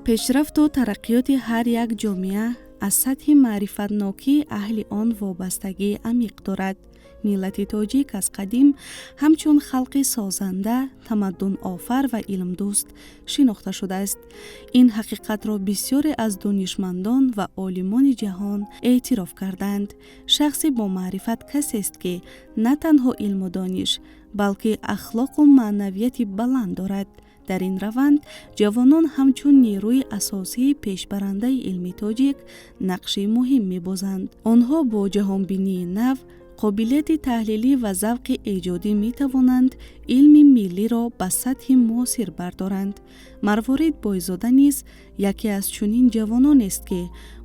Пешрафту тараққиёти ҳар як ҷомеа аз сатҳи маърифатнокии аҳли он вобастагии амиқ дорад. Миллати тоҷик аз қадим ҳамчун халқи созанда, тамаддунофар ва илмдӯст шинохта шудааст. Ин ҳақиқатро бисёре аз донишмандон ва олимони ҷаҳон эътироф кардаанд. Шахси бомаърифат касест, ки на танҳо илму дониш, балки ахлоқу маънавияти баланд дорад. Дар ин раванд ҷавонон ҳамчун нерӯи асосии пешбарандаи илми тоҷик нақши муҳим мебозанд. Онҳо бо ҷаҳонбинии нав, қобилияти таҳлилӣ ва завқи эҷодӣ метавонанд илми миллиро ба сатҳи муосир бардоранд. Марворид Бойзода низ яке аз чунин ҷавононест, ки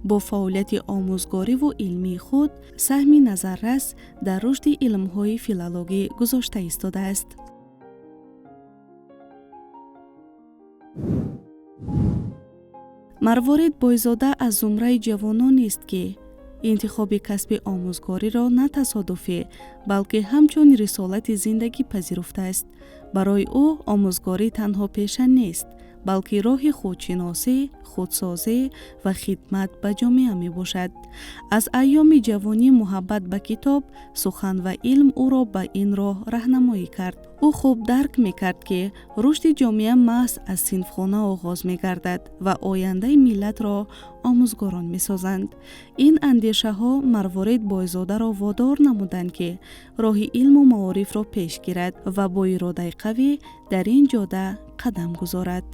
бо фаъолияти омӯзгориву илмии худ саҳми назаррас дар рушди илмҳои филологӣ гузошта истодааст. Марворид Бойзода аз зумраи ҷавононест, ки интихоби касби омӯзгориро на тасодуфӣ, балки ҳамчун рисолати зиндагӣ пазируфтааст. Барои ӯ омӯзгорӣ танҳо пеша нест, балки роҳи худшиносӣ, худсозӣ ва хидмат ба ҷомеа мебошад. Аз айёми ҷавонӣ муҳаббат ба китоб, сухан ва илм ӯро ба ин роҳ раҳнамоӣ кард. Ӯ хуб дарк мекард, ки рушди ҷомеа маҳз аз синфхона оғоз мегардад ва ояндаи миллатро омӯзгорон месозанд. Ин андешаҳо Марворид Бойзодаро водор намуданд, ки роҳи илму маорифро пеш гирад ва бо иродаи қавӣ дар ин ҷода қадам гузорад.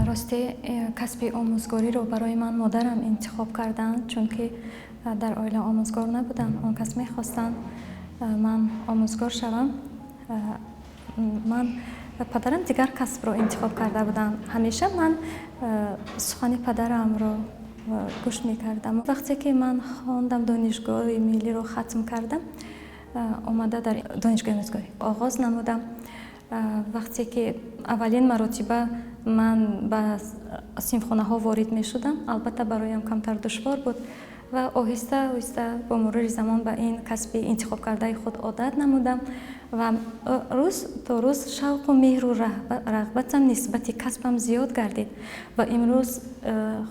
Росте, касби омӯзгориро барои ман модарам интихоб карданд, чунки дар оила омӯзгор набуданд. Он кас мехостанд, ман омӯзгор шавам. Ман падарам дигар касбро интихоб карда буданд. Ҳамеша ман сухани падарамро гӯш мекардам. Вақте ки ман хондам, донишгоҳи миллиро хатм кардам, омада дар донишгоҳи омӯзгорӣ оғоз намудам. Вақте ки аввалин маротиба ман ба синфхонаҳо ворид мешудам, албатта, бароям камтар душвор буд ва оҳиста оҳиста бо мурури замон ба ин касби интихобкардаи худ одат намудам ва рӯз то рӯз шавқу меҳру рағбатам нисбати касбам зиёд гардид ва имрӯз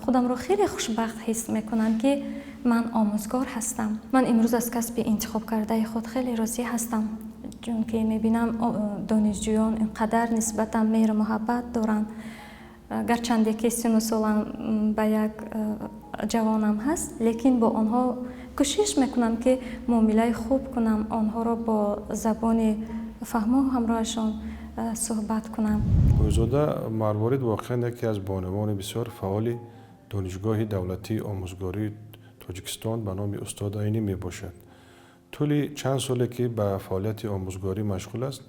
худамро хеле хушбахт ҳис мекунам, ки ман омӯзгор ҳастам. Ман имрӯз аз касби интихобкардаи худ хеле розӣ ҳастам, чунки мебинам, донишҷӯён ин қадар нисбатам меҳру муҳаббат доранд. Гарчанде ки сину солам ба як ҷавонам ҳаст, лекин бо онҳо кӯшиш мекунам, ки муомилаи хуб кунам, онҳоро бо забони фаҳмо ҳамроҳашон суҳбат кунам. Бойзода Марворид воқеан яке аз бонувони бисёр фаъоли Донишгоҳи давлатии омӯзгории Тоҷикистон ба номи устод Айнӣ мебошад. Тӯли чанд соле ки ба фаъолияти омӯзгорӣ машғул аст,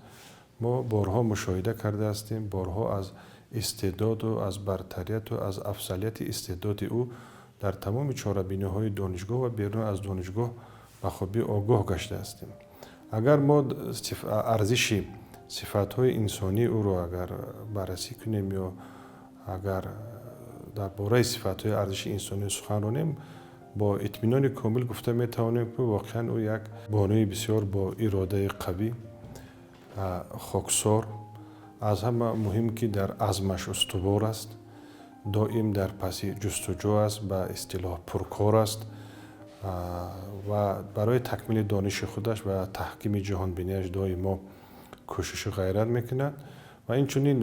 мо борҳо мушоҳида карда ҳастем, борҳо аз истеъдоду аз бартарияту аз афзалияти истеъдоди ӯ дар тамоми чорабиниҳои донишгоҳ ва берун аз донишгоҳ ба хубӣ огоҳ гашта ҳастем. Агар мо арзиши сифатҳои инсонии ӯро агар баррасӣ кунем ё агар дар бораи сифатҳои арзиши инсонӣ сухан ронем, бо итминони комил гуфта метавонем, ки воқеан ӯ як бонуи бисёр бо иродаи қавӣ, хоксор, аз ҳама муҳим, ки дар азмаш устувор аст, доим дар паси ҷустуҷӯ аст, ба истилоҳ пуркор аст ва барои такмили дониши худаш ва таҳкими ҷаҳонбинияш доимо кӯшишу ғайрат мекунад. Ва инчунин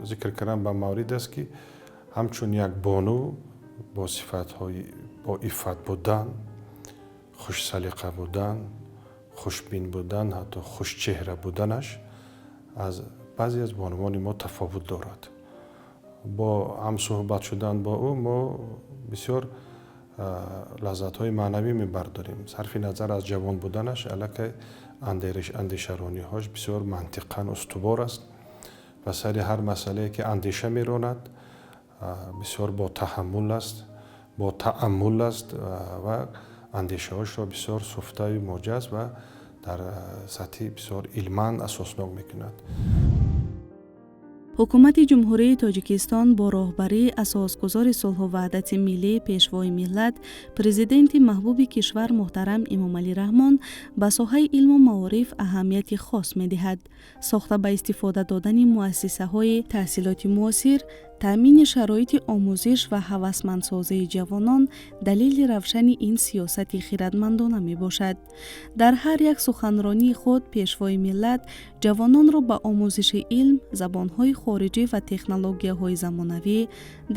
зикр кардан ба маврид аст, ки ҳамчун як бону бо сифатҳои бо иффат будан, хушсалиқа будан, хушбин будан, ҳатто хушчеҳра буданаш аз баъзе аз бонувони мо тафовут дорад. Бо ҳамсӯҳбат шудан бо ӯ мо бисёр лаззатҳои маънавӣ мебардорем. Сарфи назар аз ҷавон буданаш, аллакай андешарониҳош бисёр мантиқан устувор аст ва сари ҳар масъалае ки андеша меронад, бисёр бо таҳаммул аст, бо тааммул аст ва андешаҳошро бисёр суфтаю муҷаз ва дар сатҳи бисёр илман асоснок мекунад. Ҳукумати Ҷумҳурии Тоҷикистон бо роҳбарии Асосгузори сулҳу ваҳдати миллӣ, Пешвои миллат, Президенти маҳбуби кишвар муҳтарам Эмомалӣ Раҳмон ба соҳаи илму маориф аҳамияти хос медиҳад. Сохта ба истифода додани муассисаҳои таҳсилоти муосир, таъмини шароити омӯзиш ва ҳавасмандсозии ҷавонон далели равшани ин сиёсати хирадмандона мебошад. Дар ҳар як суханронии худ Пешвои миллат ҷавононро ба омӯзиши илм, забонҳои хориҷӣ ва технологияҳои замонавӣ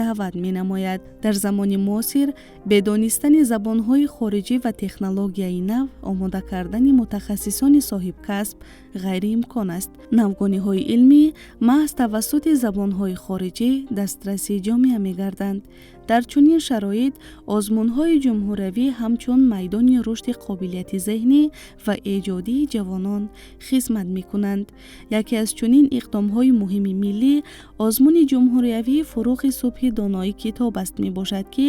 даъват менамояд. Дар замони муосир бе донистани забонҳои хориҷӣ ва технологияи нав омода кардани мутахассисони соҳибкасб ғайриимкон аст. Навгониҳои илмӣ маҳз тавассути забонҳои хориҷӣ дастраси ҷомеа мегарданд. Дар чунин шароит озмунҳои ҷумҳуриявӣ ҳамчун майдони рушди қобилияти зеҳнӣ ва эҷодии ҷавонон хизмат мекунанд. Яке аз чунин иқдомҳои муҳими миллӣ озмуни ҷумҳуриявии «Фурӯғи субҳи донои китоб аст» мебошад, ки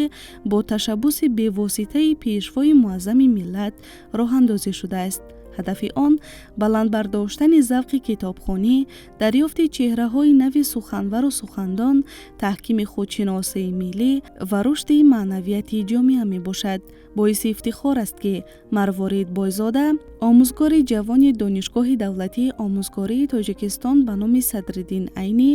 бо ташаббуси бевоситаи Пешвои муаззами миллат роҳандозӣ шудааст. Ҳадафи он баланд бардоштани завқи китобхонӣ, дарёфти чеҳраҳои нави суханвару сухандон, таҳкими худшиносии миллӣ ва рушди маънавияти ҷомеа мебошад. Боиси ифтихор аст, ки Марворид Бойзода, омӯзгори ҷавони Донишгоҳи давлатии омӯзгории Тоҷикистон ба номи Садриддин Айнӣ,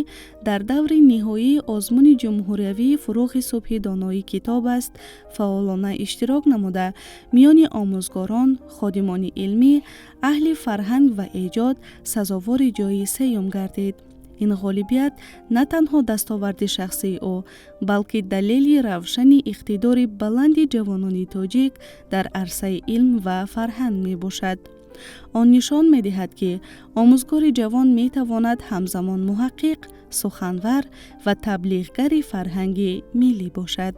дар даври ниҳоии озмуни ҷумҳуриявии «Фурӯғи субҳи донои китоб аст» фаъолона иштирок намуда, миёни омӯзгорон, ходимони илмӣ, аҳли фарҳанг ва эҷод сазовори ҷойи сеюм гардид. Ин ғолибият на танҳо дастоварди шахсии ӯ, балки далели равшани иқтидори баланди ҷавонони тоҷик дар арсаи илм ва фарҳанг мебошад. Он нишон медиҳад, ки омӯзгори ҷавон метавонад ҳамзамон муҳаққиқ, суханвар ва таблиғгари фарҳанги миллӣ бошад.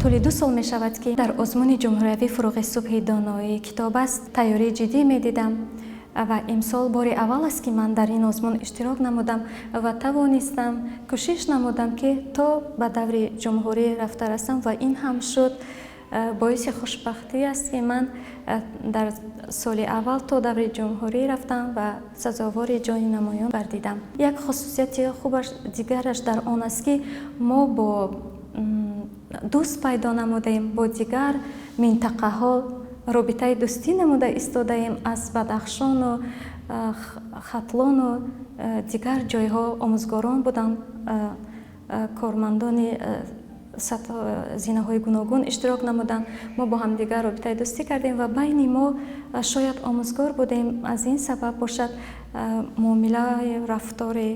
Тӯли 2 сол мешавад, ки дар озмуни ҷумҳуриявии «Фурӯғи субҳи доноии китоб аст» тайёрии ҷиддӣ медидам ва имсол бори аввал аст, ки ман дар ин озмун иштирок намудам ва тавонистам, кӯшиш намудам, ки то ба даври ҷумҳурӣ рафта расам ва ин ҳам шуд. Боиси хушбахтӣ аст, ки ман дар соли аввал то даври ҷумҳурӣ рафтам ва сазовори ҷойи намоён гардидам. Як хусусияти хубаш дигараш дар он аст, ки мо бо дӯст пайдо намудаем, бо дигар минтақаҳо робитаи дӯстӣ намуда истодаем. Аз Бадахшону Хатлону дигар ҷойҳо омӯзгорон буданд, кормандони зинаҳои гуногун иштирок намуданд. Мо бо ҳамдигар робитаи дӯстӣ кардем ва байни мо, шояд омӯзгор будем, аз ин сабаб бошад, муомилаи рафтори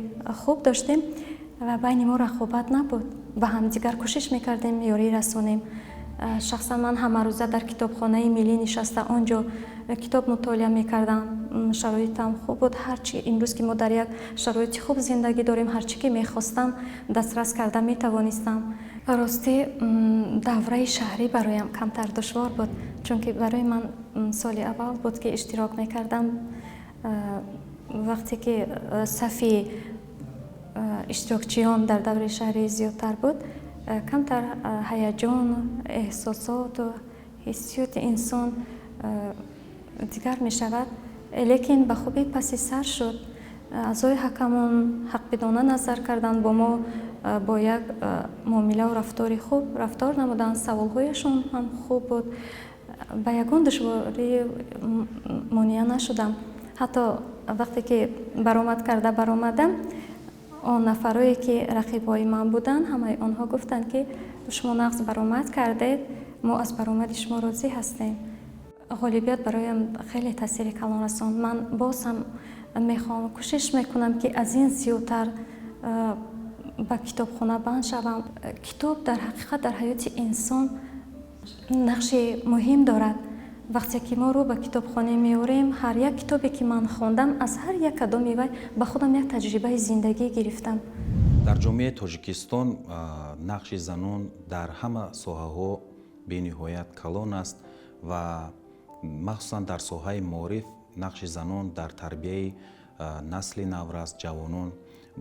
хуб доштем ва байни мо рақобат набуд. Ба ҳамдигар кӯшиш мекардем ёрӣ расонем. Шахсан ман ҳамарӯза дар китобхонаи миллӣ нишаста, он ҷо китоб мутолиа мекардам. Шароитам хуб буд. Ҳарчи имрӯз ки мо дар як шароити хуб зиндагӣ дорем, ҳарчи ки мехостам, дастрас карда метавонистам. Ростӣ, давраи шаҳрӣ бароям камтар душвор буд, чунки барои ман соли аввал буд, ки иштирок мекардам. Вақте ки сафи иштирокчиён дар давраи шаҳрӣ зиёдтар буд, камтар ҳаяҷон, эҳсосоту ҳиссиёти инсон дигар мешавад, лекин ба хубӣ паси сар шуд. Аъзои ҳакамон ҳақбидона назар карданд, бо мо бо як муомилаву рафтори хуб рафтор намуданд, саволҳояшон ҳам хуб буд. Ба ягон душворӣ монеа нашудам. Ҳатто вақте ки баромад карда баромадам, он нафарое ки рақибҳои ман буданд, ҳамаи онҳо гуфтанд, ки шумо нағз баромад кардед, мо аз баромади шумо розӣ ҳастем. Ғолибият бароям хеле таъсири калон расонд. Ман боз ҳам мехоҳам, кӯшиш мекунам, ки аз ин зиёдтар ба китобхона банд шавам. Китоб дар ҳақиқат дар ҳаёти инсон нақши муҳим дорад. Вақте ки мо рӯ ба китобхона меорем, ҳар як китобе ки ман хондам, аз ҳар як кадоми вай ба худам як таҷрибаи зиндагӣ гирифтам. Дар ҷомеаи Тоҷикистон нақши занон дар ҳама соҳаҳо бениҳоят калон аст ва махсусан дар соҳаи маориф нақши занон дар тарбияи насли наврас, ҷавонон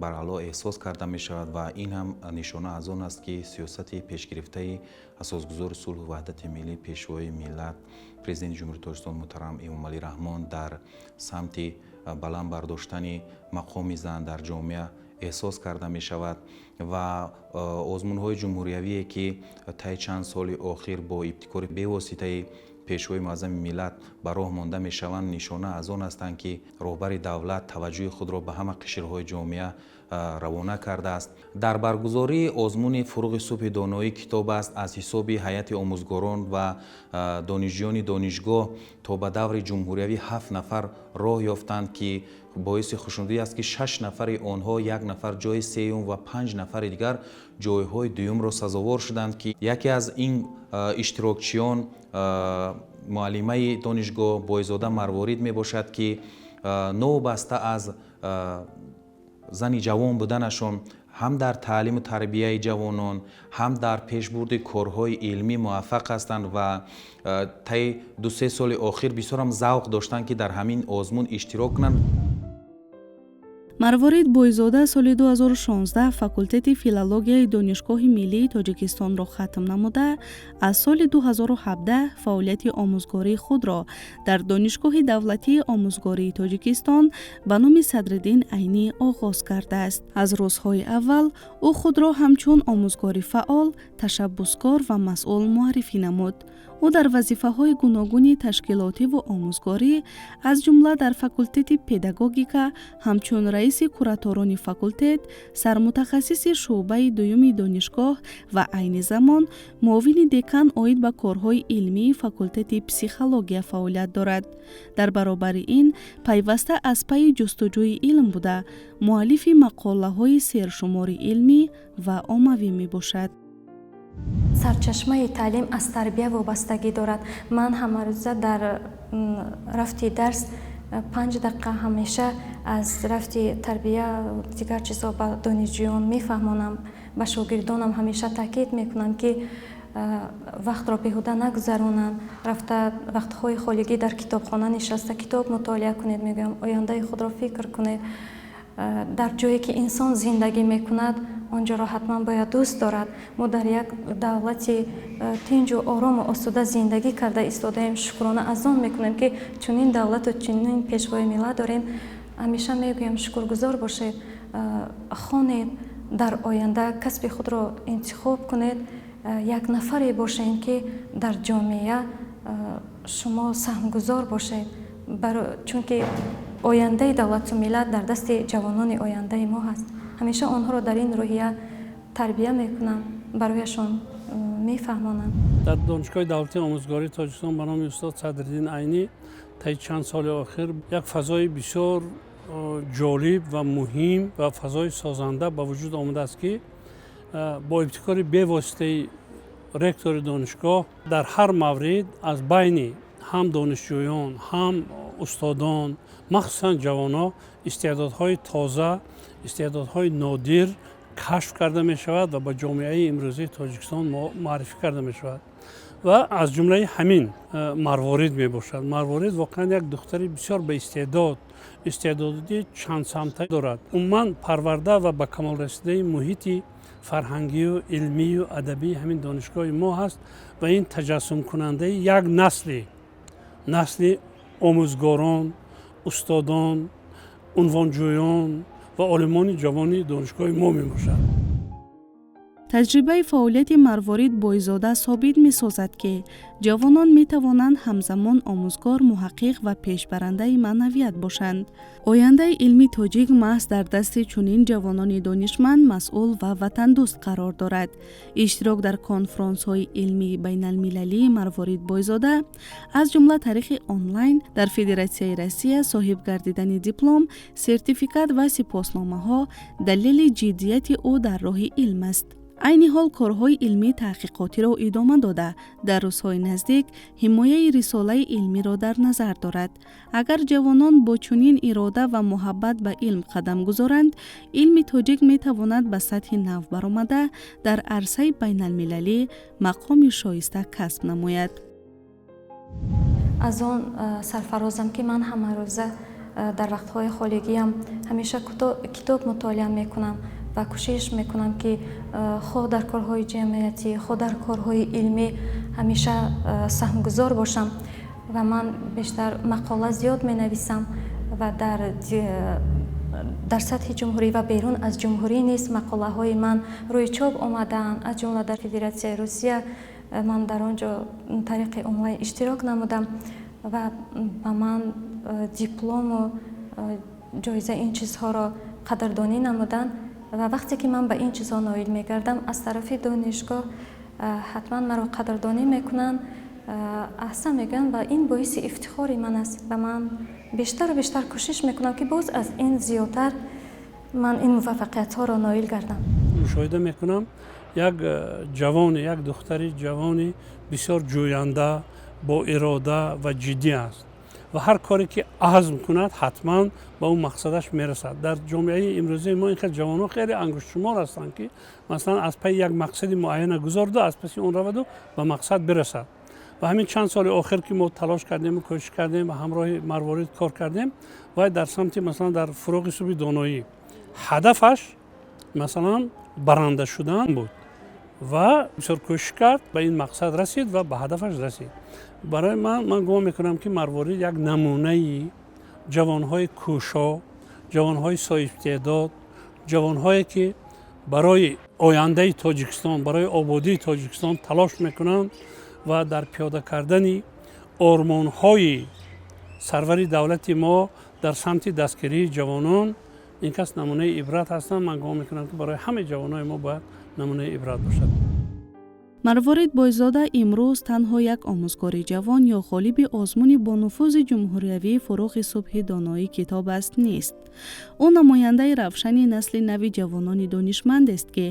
барало эҳсос карда мешавад ва ин ҳам нишона аз он аст, ки сиёсати пешгирифтаи асосгузори сулҳу ваҳдати миллӣ, пешвои миллат, Президенти Ҷумҳурии Тоҷикистон муҳтарам Эмомалӣ Раҳмон дар самти баланд бардоштани мақоми зан дар ҷомеа эҳсос карда мешавад ва озмунҳои ҷумҳуриявие, ки таи чанд соли охир бо ибтикори бевоситаи Пешвои муаззами миллат ба роҳ монда мешаванд, нишона аз он ҳастанд, ки роҳбари давлат таваҷҷӯҳи худро ба ҳама қишрҳои ҷомеа равона кардааст. Дар баргузории озмуни «Фуруғи субҳи доноӣ китоб аст» аз ҳисоби ҳайати омӯзгорон ва донишҷӯёни донишгоҳ то ба даври ҷумҳуриявӣ ҳафт нафар роҳ ёфтанд, ки боиси хушнудӣ аст, ки шаш нафари онҳо, як нафар ҷои сеюм ва панҷ нафари дигар ҷойҳои дуюмро сазовор шуданд, ки яке аз ин иштирокчиён муаллимаи донишгоҳ Бойзода Марворид мебошад, ки новобаста аз зани ҷавон буданашон, ҳам дар таълиму тарбияи ҷавонон, ҳам дар пешбурди корҳои илмӣ муваффақ ҳастанд ва таи 2-се соли охир бисёрам завқ доштанд, ки дар ҳамин озмун иштирок кунанд. Марворид Бойзода соли 2016 факултети филологияи Донишгоҳи миллии Тоҷикистонро хатм намуда, аз соли 2017 фаъолияти омӯзгории худро дар Донишгоҳи давлатии омӯзгории Тоҷикистон ба номи Садриддин Айнӣ оғоз кардааст. Аз рӯзҳои аввал ӯ худро ҳамчун омӯзгори фаъол, ташаббускор ва масъул муаррифӣ намуд. Ӯ дар вазифаҳои гуногуни ташкилотиву омӯзгорӣ, аз ҷумла дар факултети педагогика ҳамчун раиси кураторони факултет, сармутахассиси шӯъбаи дуюми донишгоҳ ва айни замон муовини декан оид ба корҳои илмии факултети психология фаъолият дорад. Дар баробари ин, пайваста аз пайи ҷустуҷӯи илм буда, муаллифи мақолаҳои сершумори илмӣ ва оммавӣ мебошад. Сарчашмаи таълим аз тарбия вобастагӣ дорад. Ман ҳамарӯза дар рафти дарс 5 дақиқа ҳамеша аз рафти тарбия, дигар чизҳо ба донишҷӯён мефаҳмонам. Ба шогирдонам ҳамеша таъкид мекунам, ки вақтро беҳуда нагузаронанд, рафта вақтҳои холигӣ дар китобхона нишаста китоб мутолиа кунед, мегӯям, ояндаи худро фикр кунед. Дар ҷое ки инсон зиндагӣ мекунад, он ҷоро ҳатман бояд дӯст дорад. Мо дар як давлати тинҷу орому осуда зиндагӣ карда истодаем. Шукрона аз он мекунем, ки чунин давлату чунин пешвои миллат дорем. Ҳамеша мегӯям, шукргузор бошед, хонед, дар оянда касби худро интихоб кунед, як нафаре бошед, ки дар ҷомеа шумо саҳмгузор бошед, чунки ояндаи давлату миллат дар дасти ҷавонони ояндаи мо ҳаст. Ҳамеша онҳоро дар ин рӯҳия тарбия мекунам, барояшон мефаҳмонам. Дар Донишгоҳи давлатии омӯзгории Тоҷикистон ба номи устод Садриддин Айнӣ таи чанд соли охир як фазои бисёр ҷолиб ва муҳим ва фазои созанда ба вуҷуд омадааст, ки бо ибтикори бевоситаи ректори донишгоҳ дар ҳар маврид аз байни ҳам донишҷӯён, ҳам устодон, махсусан ҷавонҳо, истеъдодҳои тоза, истеъдодҳои нодир кашф карда мешавад ва ба ҷомеаи имрӯзии Тоҷикистон муаррифӣ карда мешавад ва аз ҷумлаи ҳамин Марворид мебошад. Марворид воқеан як духтари бисёр ба истеъдод, истеъдоди чандсамта дорад. Умуман, парварда ва ба камол расидаи муҳити фарҳангию илмию адабии ҳамин донишгоҳи мо ҳаст ва ин таҷассумкунандаи як насли омӯзгорон, устодон, унвонҷӯён ва олимони ҷавони донишгоҳи мо мебошад. Таҷрибаи фаъолияти Марворид Бойзода собит месозад, ки ҷавонон метавонанд ҳамзамон омӯзгор, муҳаққиқ ва пешбарандаи маънавият бошанд. Ояндаи илми тоҷик маҳз дар дасти чунин ҷавонони донишманд, масъул ва ватандӯст қарор дорад. Иштирок дар конфронсҳои илмии байналмилалии Марворид Бойзода, аз ҷумла тариқи онлайн дар Федератсияи Россия, соҳиб гардидани диплом, сертификат ва сипосномаҳо далели ҷиддияти ӯ дар роҳи илм аст. Айни ҳол корҳои илмии таҳқиқотиро идома дода, дар рӯзҳои наздик ҳимояи рисолаи илмиро дар назар дорад. Агар ҷавонон бо чунин ирода ва муҳаббат ба илм қадам гузоранд, илми тоҷик метавонад ба сатҳи нав баромада, дар арсаи байналмилалӣ мақоми шоиста касб намояд. Аз он сарфарозам, ки ман ҳамарӯза Дар вақтҳои холигиам ҳамеша китоб мутолиа мекунам ва кӯшиш мекунам, ки хоҳ дар корҳои ҷамъиятӣ, хоҳ дар корҳои илмӣ ҳамеша саҳмгузор бошам. Ва ман бештар мақола зиёд менависам ва дар сатҳи ҷумҳурӣ ва берун аз ҷумҳурӣ низ мақолаҳои ман рӯи чоп омадаанд, аз ҷумла дар Федератсияи Русия. Ман дар он ҷо тариқи онлайн иштирок намудам ва ба ман диплому ҷоиза, ин чизҳоро қадрдонӣ намуданд. Ва вақте ки ман ба ин чизҳо ноил мегардам, аз тарафи донишгоҳ ҳатман маро қадрдонӣ мекунанд, аҳсан мегӯянд ва ин боиси ифтихори ман аст ва ман бештару бештар кӯшиш мекунам, ки боз аз ин зиёдтар ман ин муваффақиятҳоро ноил гардам. Мушоҳида мекунам, як ҷавоне, як духтари ҷавони бисёр ҷӯянда, бо ирода ва ҷиддӣ аст ва ҳар коре ки азм кунад, ҳатман ба он мақсадаш мерасад. Дар ҷомеаи имрӯзаи мо ин хел ҷавонҳо хеле ангуштшумор ҳастанд, ки масалан аз пайи як мақсади муайяна гузорду аз паси он раваду ба мақсад бирасад. Ва ҳамин чанд соли охир, ки мо талош кардему кӯшиш кардем ва ҳамроҳи Марворид кор кардем, вай дар самти, масалан, дар «Фуруғи субҳи доноӣ» ҳадафаш, масалан, баранда шудан буд ва бисёр кӯшиш кард, ба ин мақсад расид ва ба ҳадафаш расид. Барои ман, ман гумон мекунам, ки Марворид як намунаи ҷавонҳои кӯшо, ҷавонҳои соҳибистеъдод, ҷавонҳое ки барои ояндаи Тоҷикистон, барои ободии Тоҷикистон талош мекунанд ва дар пиёда кардани ормонҳои сарвари давлати мо дар самти дастгирии ҷавонон ин кас намунаи ибрат ҳастанд. Ман гумон мекунам, ки барои ҳамаи ҷавонони мо бояд намунаи ибрат бошад. Марворид Бойзода имрӯз танҳо як омӯзгори ҷавон ё ғолиби озмуни бонуфузи ҷумҳуриявии «Фуруғи субҳи доноӣ китоб аст» нест. Ӯ намояндаи равшани насли нави ҷавонони донишмандест, ки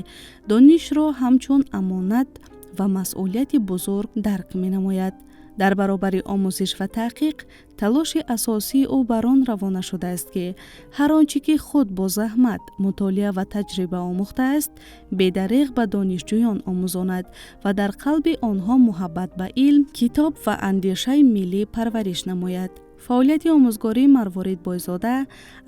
донишро ҳамчун амонат ва масъулияти бузург дарк менамояд. Дар баробари омӯзиш ва таҳқиқ, талоши асосии ӯ бар он равона шудааст, ки ҳар он чӣ ки худ бо заҳмат, мутолиа ва таҷриба омӯхтааст, бедареғ ба донишҷӯён омӯзонад ва дар қалби онҳо муҳаббат ба илм, китоб ва андешаи миллӣ парвариш намояд. Фаъолияти омӯзгории Марворид Бойзода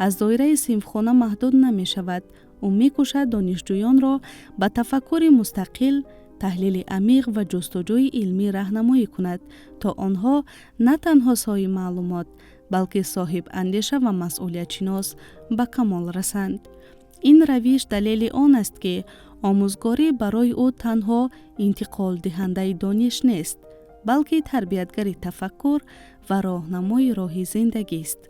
аз доираи синфхона маҳдуд намешавад. Ӯ мекӯшад донишҷӯёнро ба тафаккури мустақил, таҳлили амиқ ва ҷустуҷӯи илмӣ раҳнамоӣ кунад, то онҳо на танҳо соҳиби маълумот, балки соҳиб андеша ва масъулиятшинос ба камол расанд. Ин равиш далели он аст, ки омӯзгорӣ барои ӯ танҳо интиқолдиҳандаи дониш нест, балки тарбиятгари тафаккур ва роҳнамои роҳи зиндагист.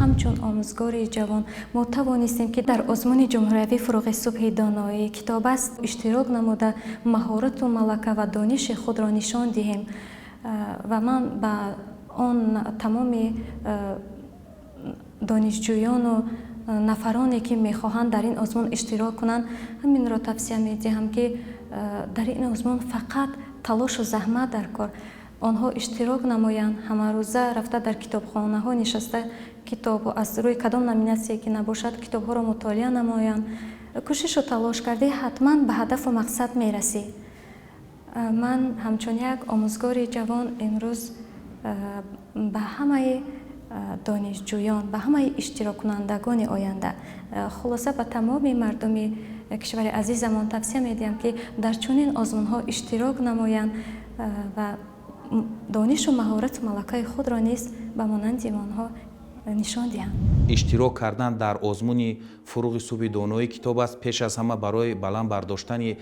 Ҳамчун омӯзгори ҷавон мо тавонистем, ки дар озмуни ҷумҳуриявии «Фуруғи субҳи доноӣ китоб аст» иштирок намуда, маҳорату малака ва дониши худро нишон диҳем. Ва ман ба он тамоми донишҷӯёну нафароне, ки мехоҳанд дар ин озмун иштирок кунанд, ҳаминро тавсия медиҳам, ки дар ин озмун фақат талошу заҳмат дар кор, онҳо иштирок намоянд, ҳамарӯза рафта дар китобхонаҳо нишаста, китоб аз рӯи кадом номинатсие ки набошад, китобҳоро мутолиа намоянд. Кӯшишу талош кардӣ, ҳатман ба ҳадафу мақсад мерасӣ. Ман ҳамчун як омӯзгори ҷавон имрӯз ба ҳамаи донишҷӯён, ба ҳамаи иштироккунандагони оянда, хулоса, ба тамоми мардуми кишвари азизамон тавсия медиҳам, ки дар чунин озмунҳо иштирок намоянд ва донишу маҳорату малакаи худро низ ба монанди онҳо нишон диҳанд. Иштирок кардан дар озмуни «Фуруғи субҳи доноӣ китоб аст» пеш аз ҳама барои баланд бардоштани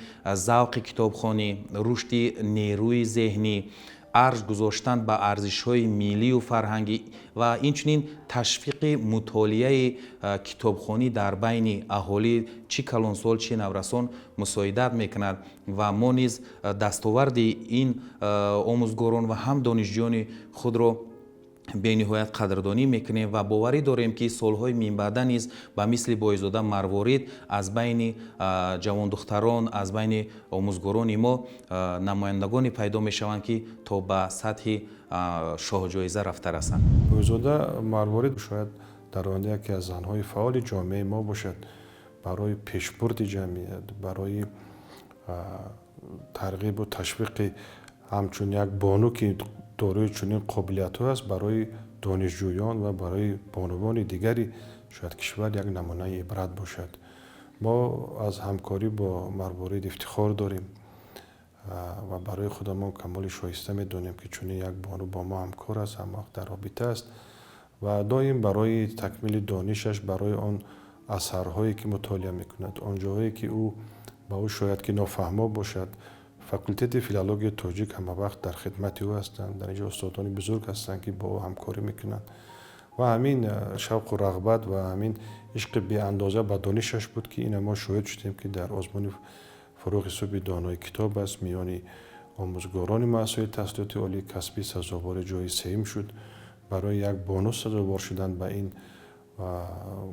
завқи китобхонӣ, рушди нерӯи зеҳнӣ, арҷ гузоштан ба арзишҳои миллию фарҳангӣ ва инчунин ташвиқи мутолиаи китобхонӣ дар байни аҳолӣ, чӣ калонсол, чӣ наврасон, мусоидат мекунад. Ва мо низ дастоварди ин омӯзгорон ва ҳам донишҷӯёни худро бениҳоят қадрдонӣ мекунем ва боварӣ дорем, ки солҳои минбаъда низ ба мисли Бойзода Марворид аз байни ҷавондухтарон, аз байни омӯзгорони мо намояндагоне пайдо мешаванд, ки то ба сатҳи шоҳҷоиза рафта расанд. Бойзода Марворид шояд дар оянда яке аз занҳои фаъоли ҷомеаи мо бошад, барои пешбурди ҷамъият, барои тарғибу ташвиқи, ҳамчун як бону, ки дорои чунин қобилиятҳо аст, барои донишҷӯён ва барои бонувони дигари шояд кишвар як намунаи ибрат бошад. Мо аз ҳамкорӣ бо Марворид ифтихор дорем ва барои худамон камоли шоиста медонем, ки чунин як бону бо мо ҳамкор аст, ҳамавақт дар робита аст ва доим барои такмили донишаш, барои он асарҳое ки мутолиа мекунад, он ҷоҳое ки ӯ ба ӯ шояд ки нофаҳмо бошад, факултети филологияи тоҷик ҳамавақт дар хидмати ӯ ҳастанд. Дар инҷо устодони бузург ҳастанд, ки бо ӯ ҳамкорӣ мекунанд ва ҳамин шавқу рағбат ва ҳамин ишқи беандоза ба донишаш буд, ки ина мо шоҳид шудем, ки дар озмуни Фурӯғи субҳи донои китоб аст миёни омӯзгорони муассисаи таҳсилоти олии касбӣ сазовори ҷои сеюм шуд. Барои як бону сазовор шудан ба ин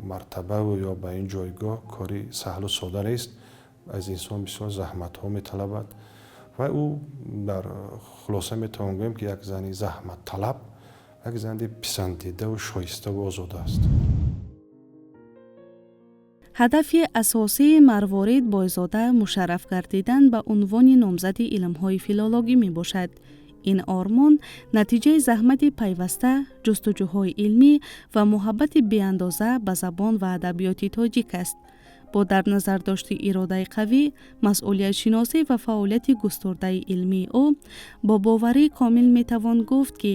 мартабаву ё ба ин ҷойгоҳ кори саҳлу сода нест, аз инсон бисёр заҳматҳо металабад ва ӯ дар хулоса метавон гӯем, ки як зани заҳматталаб, як зани писандидаву шоиставу озода аст. Ҳадафи асосии Марворид Бойзода мушарраф гардидан ба унвони номзади илмҳои филологӣ мебошад. Ин ормон натиҷаи заҳмати пайваста, ҷустуҷӯҳои илмӣ ва муҳаббати беандоза ба забон ва адабиёти тоҷик аст. Бо дар назардошти иродаи қавӣ, масъулиятшиносӣ ва фаъолияти густурдаи илмии ӯ, бо боварии комил метавон гуфт, ки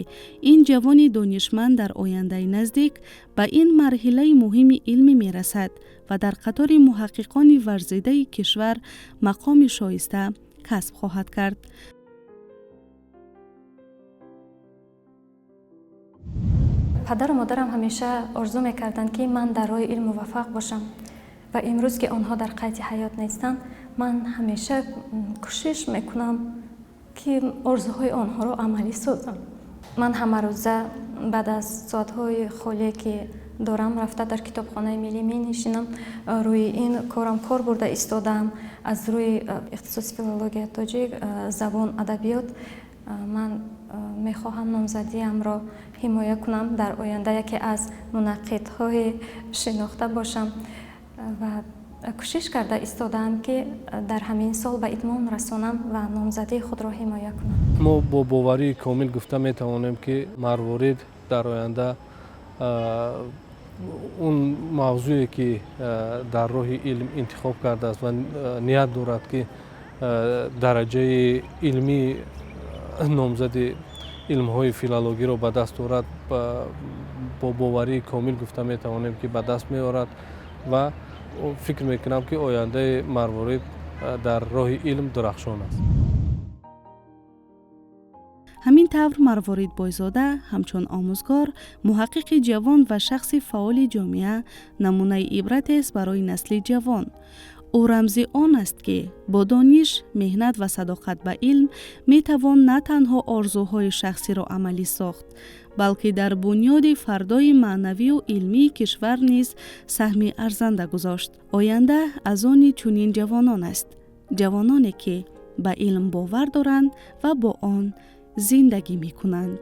ин ҷавони донишманд дар ояндаи наздик ба ин марҳилаи муҳими илмӣ мерасад ва дар қатори муҳаққиқони варзидаи кишвар мақоми шоиста касб хоҳад кард. Падару модарам ҳамеша орзу мекарданд, ки ман дар роҳи илм муваффақ бошам ва имрӯз, ки онҳо дар қайди ҳаёт нестанд, ман ҳамеша кӯшиш мекунам, ки орзуҳои онҳоро амалӣ созам. Ман ҳамарӯза баъд аз соатҳои холие, ки дорам, рафта дар китобхонаи миллӣ менишинам, рӯи ин корам кор бурда истодаам. Аз рӯи ихтисоси филологияи тоҷик, забон, адабиёт ман мехоҳам номзадиамро ҳимоя кунам, дар оянда яке аз мунаққидҳои шинохта бошам ва кӯшиш карда истодаам, ки дар ҳамин сол ба итмом расонам ва номзадии худро ҳимоя кунам. Мо бо боварии комил гуфта метавонем, ки Марворид дар оянда он мавзӯе, ки дар роҳи илм интихоб кардааст ва ният дорад, ки дараҷаи илмии номзади илмҳои филологиро ба даст орад, бо боварии комил гуфта метавонем, ки ба даст меорад ва фикр мекунам, ки ояндаи Марворид дар роҳи илм дурахшон аст. Ҳамин тавр, Марворид Бойзода ҳамчун омӯзгор, муҳаққиқи ҷавон ва шахси фаъоли ҷомеа намунаи ибратест барои насли ҷавон. Ӯ рамзи он аст, ки бо дониш, меҳнат ва садоқат ба илм метавон на танҳо орзуҳои шахсиро амалӣ сохт, балки дар бунёди фардои маънавию илмии кишвар низ саҳми арзанда гузошт. Оянда аз они чунин ҷавонон аст, ҷавононе, ки ба илм бовар доранд ва бо он зиндагӣ мекунанд.